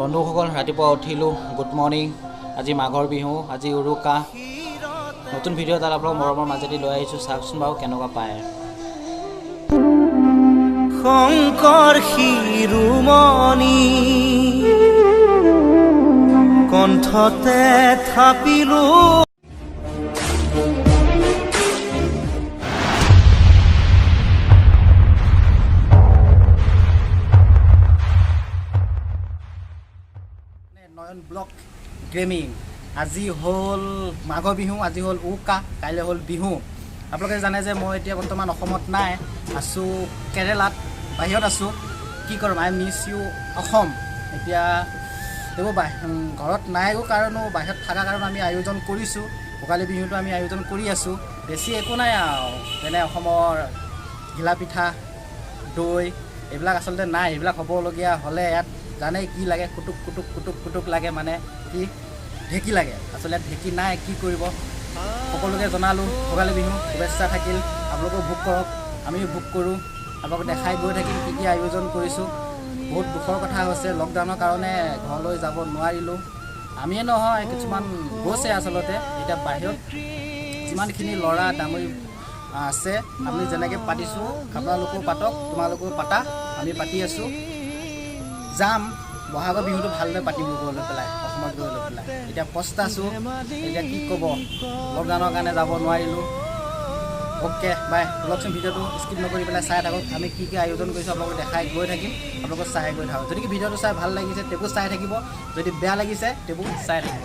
বন্ধুসকল, ৰাতিপুৱা উঠিলোঁ। Good morning. আজি মাঘৰ বিহু, আজি উৰুকা। নতুন ভিডিঅ' এটা আপোনালোক মৰমৰ মাজেদি লৈ আহিছোঁ। চাওকচোন বাৰু কেনেকুৱা পায়। শংকৰ শিৰোমণি কণ্ঠতে থাপিলো। নয়ন ব্লক গেমিং। আজি হ'ল মাঘৰ বিহু, আজি হ'ল উৰুকা, কাইলৈ হ'ল বিহু। আপোনালোকে জানে যে মই এতিয়া বৰ্তমান অসমত নাই, আছোঁ কেৰেলাত, বাহিৰত আছোঁ। কি কৰিম, I miss you Assam. এতিয়া এইবোৰ ঘৰত নাইও কাৰণো, বাহিৰত থকাৰ কাৰণে আমি আয়োজন কৰিছোঁ। ভোগালী বিহুটো আমি আয়োজন কৰি আছোঁ। বেছি একো নাই আৰু, যেনে অসমৰ ঘিলা পিঠা, দৈ, এইবিলাক আচলতে নাই। এইবিলাক হ'বলগীয়া হ'লে ইয়াত জানে কি লাগে? কুটুক কুটুক কুটুক কুটুক লাগে, মানে কি ঢেঁকী লাগে। আচলতে ইয়াত ঢেঁকী নাই, কি কৰিব? সকলোকে জনালোঁ ভোগালী বিহু শুভেচ্ছা থাকিল। আপোনালোকেও ভোগ কৰক, আমিও ভোগ কৰোঁ। আপোনালোকক দেখাই গৈ থাকিম কি কি আয়োজন কৰিছোঁ। বহুত দুখৰ কথা হৈছে, লকডাউনৰ কাৰণে ঘৰলৈ যাব নোৱাৰিলোঁ। আমিয়ে নহয়, কিছুমান গৈছে আচলতে। এতিয়া বাহিৰত যিমানখিনি ল'ৰা ডাঙৰি আছে, আমি যেনেকৈ পাতিছোঁ আপোনালোকেও পাতক, তোমালোকেও পাতা। আমি পাতি আছোঁ। যাম, বহাগৰ বিহুটো ভালদৰে পাতিব গৈ লৈ পেলাই, অসমত গৈ লৈ পেলাই। এতিয়া পস্তাইছোঁ। এতিয়া কি ক'ব, লকডাউনৰ কাৰণে যাব নোৱাৰিলোঁ। অ'কে, বাই। ব'লকচোন, ভিডিঅ'টো স্কিপ নকৰি পেলাই চাই থাকক। আমি কি কি আয়োজন কৰিছোঁ আপোনালোকক দেখাই গৈ থাকিম, আপোনালোকক চাই গৈ থাকক। যদি কি ভিডিঅ'টো চাই ভাল লাগিছে তেৱোঁ চাই থাকিব, যদি বেয়া লাগিছে তেৱোঁ চাই থাকিব।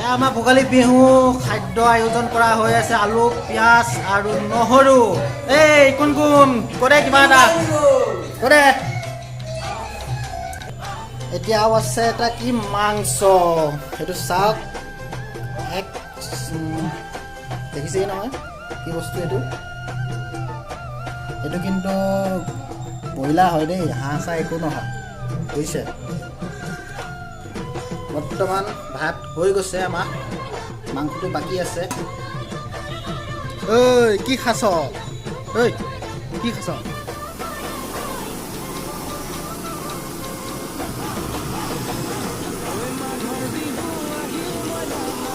এয়া আমাৰ ভোগালী বিহু খাদ্য আয়োজন কৰা হৈ আছে, আলু, পিঁয়াজ আৰু নহৰু। এই কোন কোন কৰে, কিবা এটা কৰে। এতিয়াও আছে এটা কি মাংস, সেইটো চাওক। এক দেখিছেই নহয় কি বস্তু এইটো। এইটো কিন্তু ব্ৰইলাৰ হয় দেই, হাঁহ চাহ একো নহয়, বুজিছে? বৰ্তমান ভাত হৈ গৈছে আমাৰ, মাংসটো বাকী আছে। ঐ, কি খাইছ? ঐ, কি খাইছ?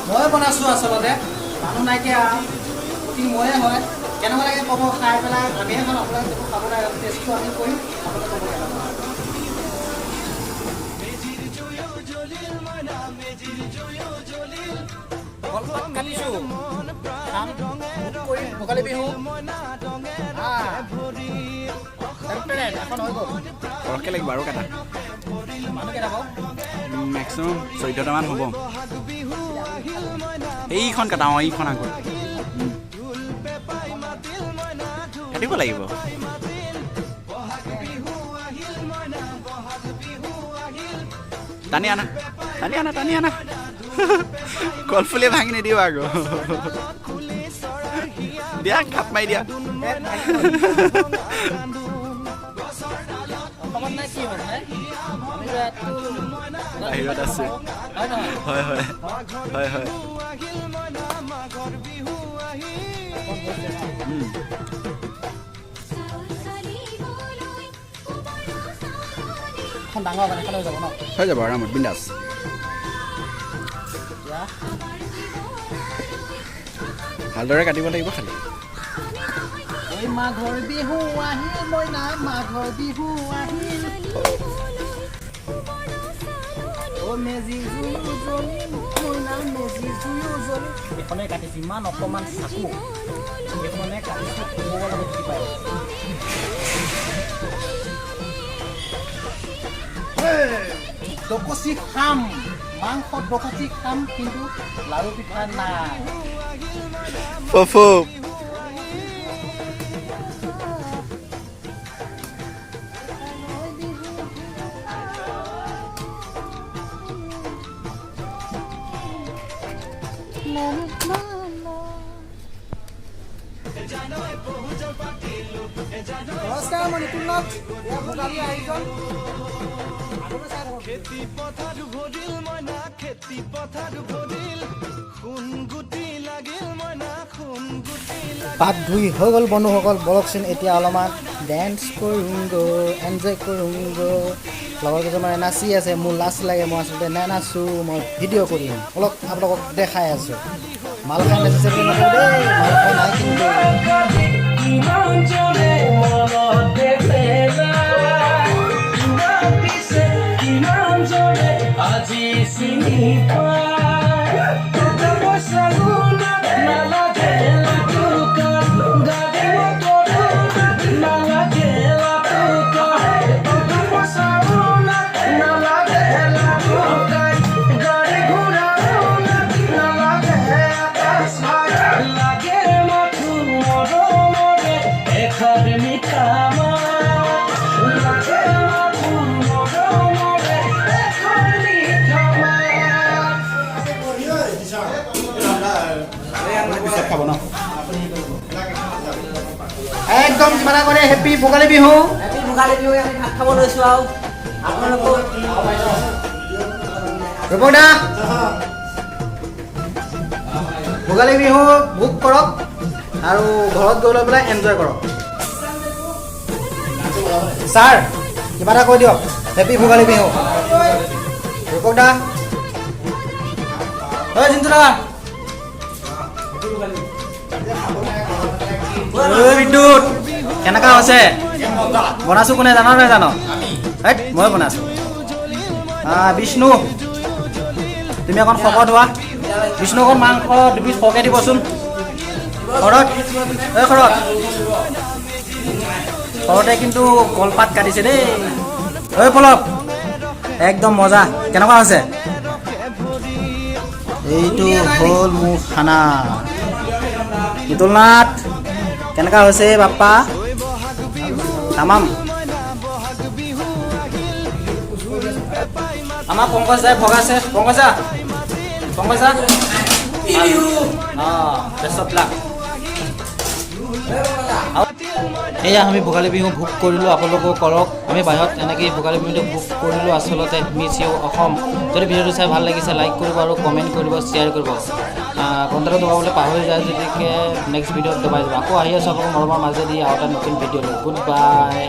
মই বনাইছোঁ আচলতে, মানুহ নাইকিয়া, কুকিং ময়ে হয়। কেনেকুৱা লাগে ক'ব খাই পেলাই। আমিহে খাম, আপোনালোকে একো খাব নাই। টেষ্টটো আমি কৰিম, আপোনালোকে ক'ব কেনেকুৱা। কলপাত কাটিছোঁ, খাম, ভোগ কৰিম ভোগালী বিহু। এখন হৈ গ'ল। সৰহকৈ লাগিব আৰু কাটা। মানুহ কেইটা পাওঁ? মেক্সিমাম 14টামান হ'ব। এইখন কাটা, অঁ, এইখন আগত কাটিব লাগিব। টানি আনা, টানি আনা, টানি আনা। কলফুলি ভাঙি নিদিবা আকৌ। দিয়া, খাপ মাৰি দিয়া। অসমত নাই কি হ'ল হে? আমিতো ইয়াততো বাহিৰত আছো। হয় নহয়? হয় হয় হয় হয়। এখন হৈছে ন? এখন ডাঙৰ মানে এখন হৈ যাব ন? হৈ যাব আৰামত, বিন্দাছ। এতিয়া ভালদৰে কাটিব লাগিব খালি। ঐ, মাঘৰ বিহু আহিল মইনা, মাঘৰ বিহু আহিল। অ, মেজি জুয়ো জ্বলিল মইনা, মেজি জুয়ো জ্বলিল। এইখনে কাটিছোঁ, ইমান অকণমান চাকু, এইখনে কাটিছোঁ। ক'ব লাগে কি পায়। দকচি খাম, মাংস দকচি খাম, কিন্তু লাড়ু পিঠা নাই। ফফু। নমস্কাৰ, মই নিতুল নাথ। এয়া ভোগালী আয়োজন। খেতি পথাৰ ভৰিল মইনা, খেতি পথাৰ ভৰিল সোণ গুটি লাগিল মইনা, সোণ গুটি। পাত ধুই হৈ গ'ল বন্ধুসকল। বলকচোন, এতিয়া অলপমান ডেন্স কৰোঁগৈ, এনজয় কৰোঁগৈ। লগৰ কেইজনমানে নাচি আছে, মোৰ লাজ লাগে। মই আচলতে নানাচোঁ, মই ভিডিঅ' কৰিম। অলপ আপোনালোকক দেখাই আছোঁ। মাল খাই নাচিছে বুলি নক'ব দেই, মাল খোৱা নাই কিন্তু। কিমান জনে মনতে পেলাই মাতিছে, কিমান জনে আজি চিনি পায়। টকা পইচা গুণাত নালাগে লাটুকাৰ, গাড়ী মটৰো নালাগে লাটুকাৰ। টকা পইচা গুণাত নালাগে লাটুকাৰ, গাড়ী ঘোঁৰা নালাগে আকাশ ভাই। লাগে মাথো মৰমৰে এষাৰ মিঠা মাত, লাগে মাথো মৰমৰে এষাৰ মিঠা মাত। পিছত খাব ন? একদম কিবা এটা কৰে। হেপী ভোগালী বিহু। হেপী ভোগালী বিহু। আমি ভাত খাব লৈছোঁ আৰু আপোনালোকো। ৰূপক দা, ভোগালী বিহু ভোগ কৰক আৰু ঘৰত গৈ লৈ পেলাই এনজয় কৰক। ছাৰ, কিবা এটা কৈ দিয়ক। হেপী ভোগালী বিহু, ৰূপক দা। ঐ জিন্তু দা, ঐ বিদ্যুৎ, কেনেকুৱা হৈছে? বনাইছোঁ কোনে জান নাই জান? হেইত, মই বনাইছোঁ। বিষ্ণু, তুমি অকণ শকত হোৱা। বিষ্ণু, অকণ মাংস দুপিচ সৰহকৈ দিবচোন। শৰৎ, ঐ শৰৎ, শৰতে কিন্তু কলপাত কাটিছে দেই। ঐ পলক, একদম মজা। কেনেকুৱা হৈছে? এইটো হ'ল মোৰ খানা। নিতুল নাথ, কেনেকুৱা হৈছে বাপ্পা? তামাম। আমাৰ পংকজ দাই ভগাইছে। পংকজ দা, পংকজ দা, অঁ, বেষ্ট অফ লাক। এয়া আমি ভোগালী বিহু ভোগ কৰিলোঁ, আপোনালোকেও কৰক। আমি বাহিৰত এনেকেই ভোগালী বিহুটো ভোগ কৰিলোঁ আচলতে। Miss you Assam. যদি ভিডিঅ'টো চাই ভাল লাগিছে, লাইক কৰিব আৰু কমেণ্ট কৰিব, শ্বেয়াৰ কৰিব। ঘণ্টাটো দবাবলৈ পাহৰি যায় যদিকে নেক্সট ভিডিঅ'ত দবাই যাব। আকৌ আহি আছোঁ আপোনালোকৰ মৰমৰ মাজেদি আৰু এটা নতুন ভিডিঅ' লৈ। Good bye.